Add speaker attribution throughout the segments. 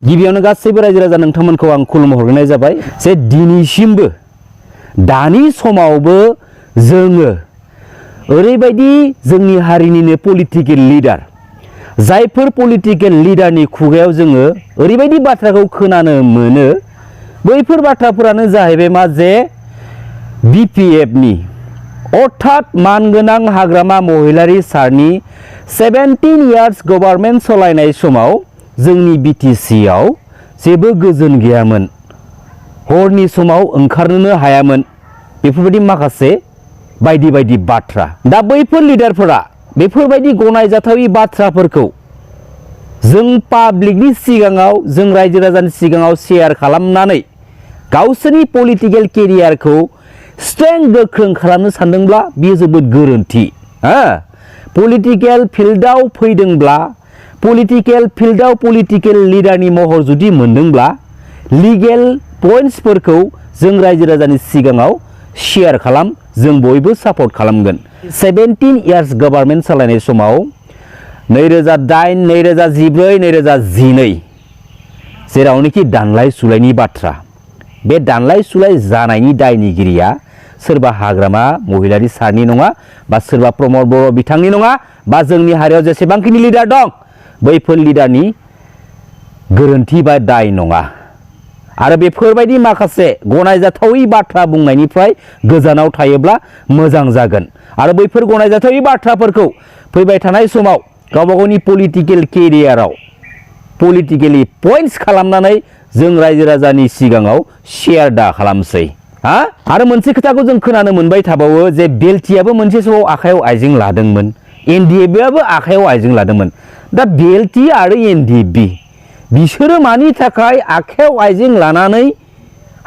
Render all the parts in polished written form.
Speaker 1: गिबियावनो गासैबो रायजो राजा नोंथांमोनखौ आं खुलुमहरनाय जाबाय जे दिनैसिमबो दानि समावबो जोङो ओरैबायदि जोंनि हारिनिनो पलिटिकेल लिडार जायफोर पलिटिकेल लिडारनि खुगायाव जोङो ओरैबायदि बाथ्राखौ खोनानो मोनो बैफोर बाथ्राफोरानो जाहैबाय मा जे बिपिएफनि अर्थात मानगोनां हाग्रामा महिलारी सारनि 17 इयार्स गभर्नमेन्ट सालायनाय समाव जोंनि बिटिसिआव जेबो गोजोन गैयामोन हरनि समाव ओंखारनोनो हायामोन बेफोरबायदि माखासे बायदि बायदि बाथ्रा दा बैफोर लिडारफोरा बेफोरबायदि गनायजाथावि बाथ्राफोरखौ जों पाब्लिकनि सिगाङाव जों रायजो राजानि सिगाङाव शेयार खालामनानै गावसोरनि पलिटिकेल केरियारखौ स्ट्रेंथ गोख्रों खालामनो सानदोंब्ला बेयो जोबोद गोरोन्थि पलिटिकेल फिल्डआव फैदोंब्ला पलिटिकेल फिल्डआव पलिटिकेल लिडारनि महर जुदि मोनदोंब्ला लिगेल पइन्ट्सफोरखौ जों रायजो राजानि सिगाङाव शेयार खालाम जों बयबो सापर्ट खालामगोन 17 इयार्स गभर्नमेन्ट सालायनाय समाव 2008 2014 2012 जेरावनोखि दानलाय सुलायनि बाथ्रा बे दानलाय सुलाय जानायनि दायनिगिरिया सोरबा हाग्रामा महिलारी सारनि नङा बा सोरबा प्रमद बर' बिथांनि नङा बा जोंनि हारियाव जेसेबांखिनि लिडार दं बैफोर लिडारनि गोरोन्थि बा दाय नङा आरो बेफोरबायदि माखासे गनायजाथावै बाथ्रा बुंनायनिफ्राय गोजानाव थायोब्ला मोजां जागोन आरो बैफोर गनायजाथावै बाथ्राफोरखौ फैबाय थानाय समाव गावबा गावनि पलिटिकेल केरियाराव पलिटिकेलि पइन्ट्स खालामनानै जों रायजो राजानि सिगाङाव शेयार दा खालामसै आरो मोनसे खोथाखौ जों खोनानो मोनबाय थाबावो जे बेलटियाबो मोनसे समाव आखायाव आइजें लादोंमोन एनडिएफबिआबो आखायाव आइजें लादोंमोन दा बेलटि आरो एनडिएफबि बिसोरो मानि थाखाय आखायाव आइजें लानानै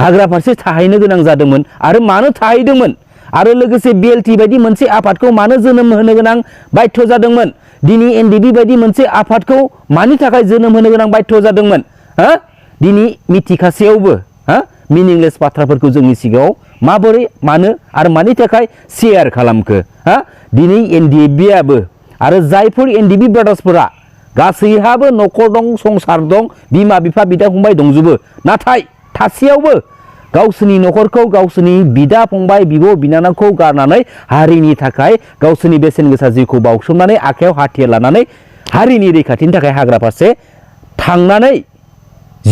Speaker 1: हाग्रा फारसे थाहैनो गोनां जादोंमोन आरो मानो थाहैदोंमोन आरो लोगोसे बेलटि बायदि मोनसे आफादखौ मानो जोनोम होनो गोनां बाध्य जादोंमोन दिनै एनडिएफबि बायदि मोनसे आफादखौ मानि थाखाय जोनोम होनो गोनां बाध्य जादोंमोन दिनै मिथिखासेयावबो मिनिंलेस बाथ्राफोरखौ जोंनि सिगाङाव माबोरै मानो आरो मानि थाखाय शेयार खालामखो दिनै एनडिएफबिआबो आरो जायफोर एनडिएफबि ब्रादार्सफोरा गासैहाबो न'खर दं संसार दं बिमा बिफा बिदा फंबाय दंजोबो नाथाय थासेयावबो गावसोरनि न'खरखौ गावसोरनि बिदा फंबाय बिब' बिनानावखौ गारनानै हारिनि थाखाय गावसोरनि बेसेन गोसा जिउखौ बाउसोमनानै आखायाव हाथियार लानानै हारिनि रैखाथिनि थाखाय हाग्रा फारसे थांनानै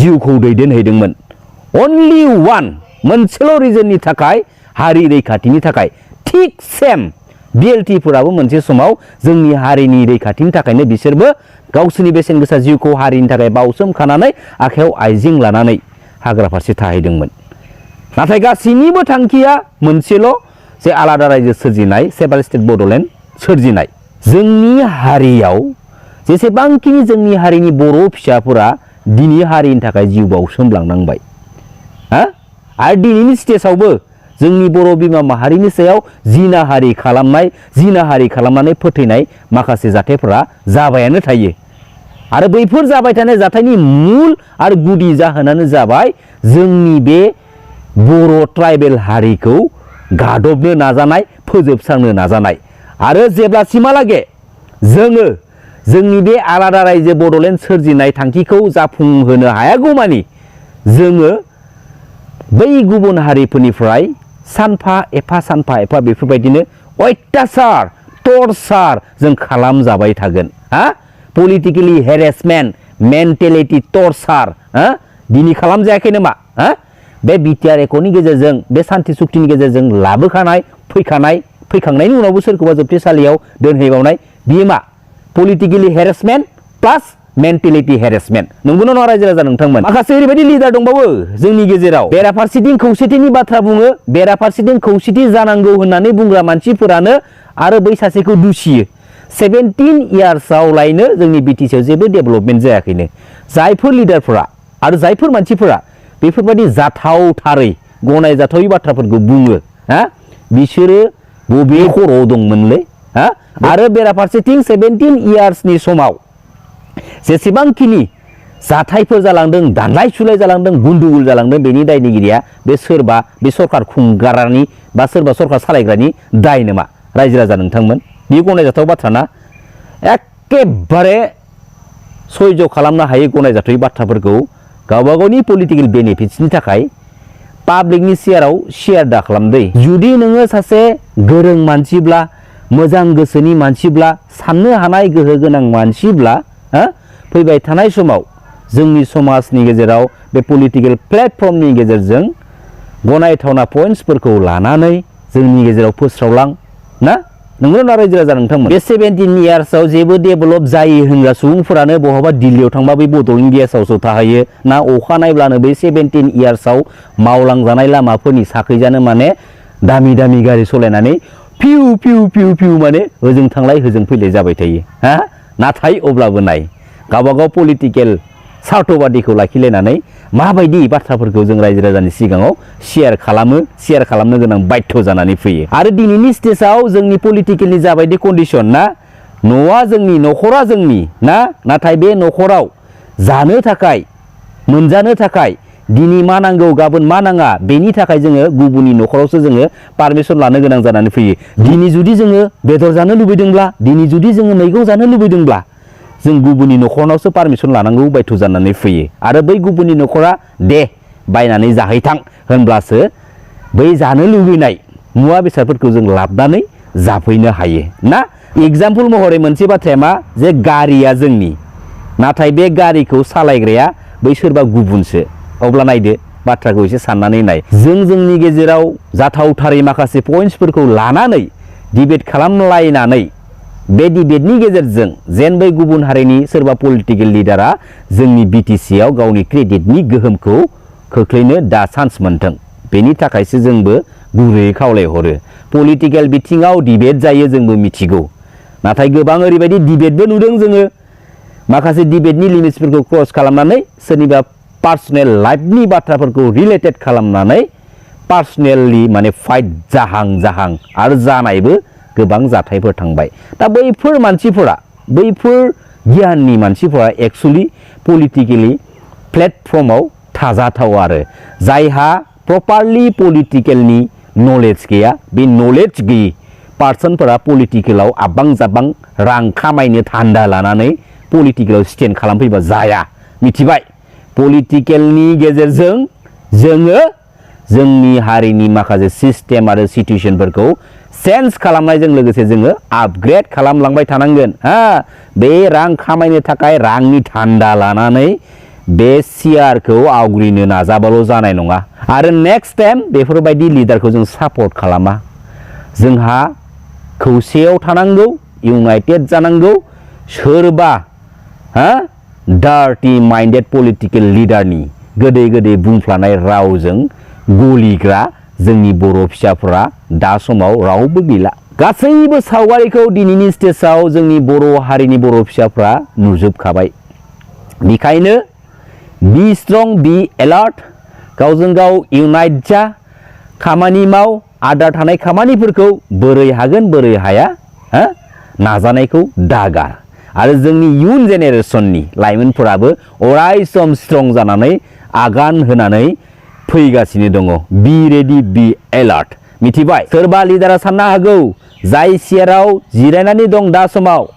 Speaker 1: जिउखौ दैदेनहैदोंमोन अनलि वान मोनसेल' रिजननि थाखाय हारि रैखाथिनि थाखाय थिक सेम बिएलटिफोराबो मोनसे समाव जोंनि हारिनि रैखाथिनि थाखायनो बिसोरबो गावसोरनि बेसेन गोसा जिउखौ हारिनि थाखाय बाउसोमखानानै आखायाव आइजें लानानै हाग्रा फारसे थाहैदोंमोन नाथाय गासैनिबो थांखिया मोनसेल' जे आलादा रायजो सोरजिनाय सेपारेट स्टेट बड'लेण्ड सोरजिनाय जोंनि हारियाव जेसेबांखिनि जोंनि हारिनि बर' फिसाफोरा दिनै हारिनि थाखाय जिउ बाउसोमलांनांबाय आरो दिनैनि स्टेजावबो जोंनि बर' बिमा माहारिनि सायाव जिनाहारि खालामनानै फोथैनाय माखासे जाथायफोरा जाबायानो थायो आरो बैफोर जाबाय थानाय जाथायनि मुल आरो गुदि जाहोनानो जाबाय जोंनि बे बर' ट्राइबेल हारिखौ गादबनो नाजानाय फोजोबस्रांनो नाजानाय आरो जेब्लासिमहालागै जोङो जोंनि बे आलादा रायजो बड'लेण्ड सोरजिनाय थांखिखौ जाफुंहोनो हायागौमानि जोङो बै गुबुन हारिफोरनिफ्राय सानफा एफा बेफोरबायदिनो अत्याचार टर्चार जों खालामजाबाय थागोन पलिटिकेलि हेरेसमेन्ट मेन्टेलिटि टर्चार दिनै खालामजायाखै नामा बे बिटिआर एकर्डनि गेजेरजों बे सान्थि सुक्तिनि गेजेरजों लाबोखानाय फैखांनायनि उनावबो सोरखौबा जोबथेसालियाव दोनहैबावनाय बियो मा पलिटिकेलि हेरेसमेन्ट प्लास मेन्टेलिटि हेरेसमेन्ट नंगौना नङा रायजो राजा नोंथांमोन माखासे ओरैबायदि लिडार दंबावो जोंनि गेजेराव बेराफारसेथिं खौसेथिनि बाथ्रा बुङो बेराफारसेथिं खौसेथि जानांगौ होननानै बुंग्रा मानसिफोरानो आरो बै सासेखौ दुसियो 17 इयार्सआवलायनो जोंनि बिटिसिआव जेबो डेभेलपमेन्ट जायाखैनो जायफोर लिडारफोरा आरो जायफोर मानसिफोरा बेफोरबायदि जाथावथारै गनायजाथावै बाथ्राफोरखौ बुङो बिसोरो बबे खर'आव दंमोनलै आरो बेराफारसेथिं 17 इयार्सनि समाव जेसेबांखिनि जाथायफोर जालांदों दानलाय सुलाय जालांदों गुन्दुगुल जालांदों बेनि दायनिगिरिया बे सोरबा बे सरकार खुंगारानि बा सोरबा सरकार सालायग्रानि दाय नामा रायजो राजा नोंथांमोन बेयो गनायजाथाव बाथ्रा ना एखेबारे सयज' खालामनो हायै गनायजाथावै बाथ्राफोरखौ गावबा गावनि पलिटिकेल बेनिफिट्सनि थाखाय पाब्लिकनि शेयाराव शेयार दा खालामदै। जुदि नोङो सासे गोरों मानसिब्ला मोजां गोसोनि मानसिब्ला साननो हानाय गोहो गोनां मानसिब्ला फैबाय थानाय समाव जोंनि समाजनि गेजेराव बे पलिटिकेल प्लेटफर्मनि गेजेरजों गनायथावना पइन्ट्सफोरखौ लानानै जोंनि गेजेराव फोस्रावलां ना नंगौ ना रायजो राजा नोंथांमोन। बे 17 इयार्सआव जेबो डेभेलप जायो होनग्रा सुबुंफोरानो बहाबा दिल्लीयाव थांबा बै बड'लेण्ड गेस्ट हाउसआव थाहैयो ना अखानायब्लानो बै 17 इयार्सआव मावलांजानाय लामाफोरनि साखैजानो माने दामि दामि गारि सालायनानै फिउ फिउ फिउ फिउ माने होजों थांलाय होजों फैलाय जाबाय थायो हा। नाथाय अब्लाबो नाय गावबागाव पलिटिकेल सार्थबादिखौ लाखिलायनानै माबायदि बाथ्राफोरखौ जों रायजो राजानि सिगाङाव शेयार खालामनो गोनां बाध्य जानानै फैयो। आरो दिनैनि स्टेजाव जोंनि पलिटिकेलनि जाबायदि कन्डिशन ना न'आ जोंनि न'खरा जोंनि ना नाथाय बे न'खराव जानो थाखाय मोनजानो थाखाय दिनै मा नांगौ गाबोन मा नाङा बेनि थाखाय जोङो गुबुननि न'खरावसो जोङो पारमिसन लानो गोनां जानानै फैयो। दिनै जुदि जोङो बेदर जानो लुबैदोंब्ला दिनै जुदि जोङो मैगं जानो लुबैदोंब्ला जों गुबुननि न'खरनावसो पारमिसन लानांगौ बाध्य जानानै फैयो। आरो बै गुबुननि न'खरा दे बायनानै जाहैथां होनब्लासो बै जानो लुबैनाय मुवा बेसादफोरखौ जों लाबोनानै जाफैनो हायो ना। एग्जाम्पल महरै मोनसे बाथ्राया मा जे गारिया जोंनि नाथाय बे गारिखौ सालायग्राया बै सोरबा गुबुनसो। अब्ला नायदो बाथ्राखौ एसे साननानै नाय जों जोंनि गेजेराव जाथावथारै माखासे पइन्ट्सफोरखौ लानानै डिबेट खालामलायनानै बे डिबेटनि गेजेरजों जेन बै गुबुन हारिनि सोरबा पलिटिकेल लिडारा जोंनि BTC आव गावनि क्रेडिटनि गोहोमखौ खोख्लैनो दा चान्स मोनथों बेनि थाखायसो जोंबो गुरैयै खावलायहरो। पलिटिकेल बिथिङाव डिबेट जायो जोंबो मिथिगौ नाथाय गोबां ओरैबायदि डिबेटबो नुदों जोङो माखासे डिबेटनि लिमिट्सफोरखौ क्रस खालामनानै सोरनिबा पार्सनेल लाइफनि बाथ्राफोरखौ रिलेटेड खालामनानै पार्सनेलि माने फाइट जाहां आरो जानायबो गोबां जाथायफोर थांबाय। दा बैफोर मानसिफोरा बैफोर गियाननि मानसिफोरा एक्चुअली पलिटिकेलि प्लेटफर्माव थाजाथाव आरो जायहा प्रपारलि पलिटिकेलनि नलेज गैया बे नलेज गैयि पार्सनफोरा पलिटिकेलाव आबां जाबां रां खामायनो धान्दा लानानै पलिटिकेलाव स्टेन्ड खालामफैबा जाया मिथिबाय। पलिटिकेलनि गेजेरजों जोङो जोंनि हारिनि माखासे सिस्टेम आरो सिटुएशनफोरखौ चेन्ज खालामनायजों लोगोसे जोङो आपग्रेड खालामलांबाय थानांगोन हा। बे रां खामायनो थाखाय रांनि धान्दा लानानै बे सियारखौ आवग्रिनो नाजाबाल' जानाय नङा। आरो नेक्स्ट टाइम बेफोरबायदि लिडारखौ जों सापर्ट खालामा। जोंहा खौसेयाव थानांगौ इउनाइटेड जानांगौ। सोरबा डार्टि माइन्डेड पलिटिकेल लिडारनि गोदै गोदै बुंफ्लानाय रावजों गलिग्रा जोंनि बर' फिसाफोरा दा समाव रावबो गैला। गासैबो सावगारिखौ दिनैनि स्टेजाव जोंनि बर' हारिनि बर' फिसाफ्रा नुजोबखाबाय। बेखायनो बी स्ट्रं बी एलार्ट गावजों गाव इउनाइट जा खामानि माव आद्रा थानाय खामानिफोरखौ बोरै हागोन बोरै हाया नाजानायखौ दागार। आरो जोंनि इयुन जेनेरेसननि लाइमोनफोराबो अराय सम स्ट्रं जानानै आगान होनानै फैगासिनो दङ। बी रेडि बी एलार्ट मिथिबाय। सोरबा लिडारा साननो हागौ जाय सियाराव जिरायनानै दं दा समाव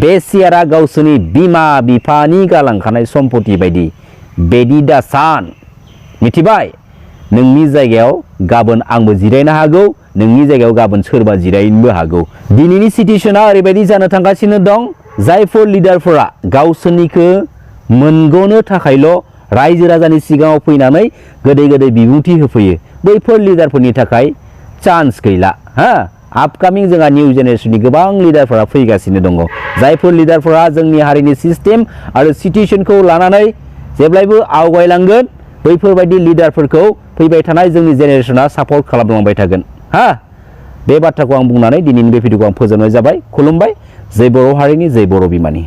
Speaker 1: बे सियारा गावसोरनि बिमा बिफानि गालांखानाय सम्पति बायदि बेदि दा सान मिथिबाय। नोंनि जायगायाव गाबोन आंबो जिरायनो हागौ नोंनि जायगायाव गाबोन सोरबा जिरायनोबो हागौ। दिनैनि सिटुएशना ओरैबायदि जानो थांगासिनो दं जायफोर लिडारफोरा गावसोरनिखौ मोनग'नो थाखायल' रायजो राजानि सिगाङाव फैनानै गोदै गोदै बिबुंथि होफैयो बैफोर लिडारफोरनि थाखाय चान्स गैला हा। आपकामिं जोंहा निउ जेनेरेसननि गोबां लिडारफोरा फैगासिनो दङ जायफोर लिडारफोरा जोंनि हारिनि सिस्टेम आरो सिटुएशनखौ लानानै जेब्लायबो आवगायलांगोन। बैफोरबायदि लिडारफोरखौ फैबाय थानाय जोंनि जेनेरेसना सापर्ट खालामलांबाय थागोन हा। बे बाथ्राखौ आं बुंनानै दिनैनि बे भिडिअखौ आं फोजोबनाय जाबाय। खुलुमबाय। जय बर' हारिनि जय बर' बिमानि।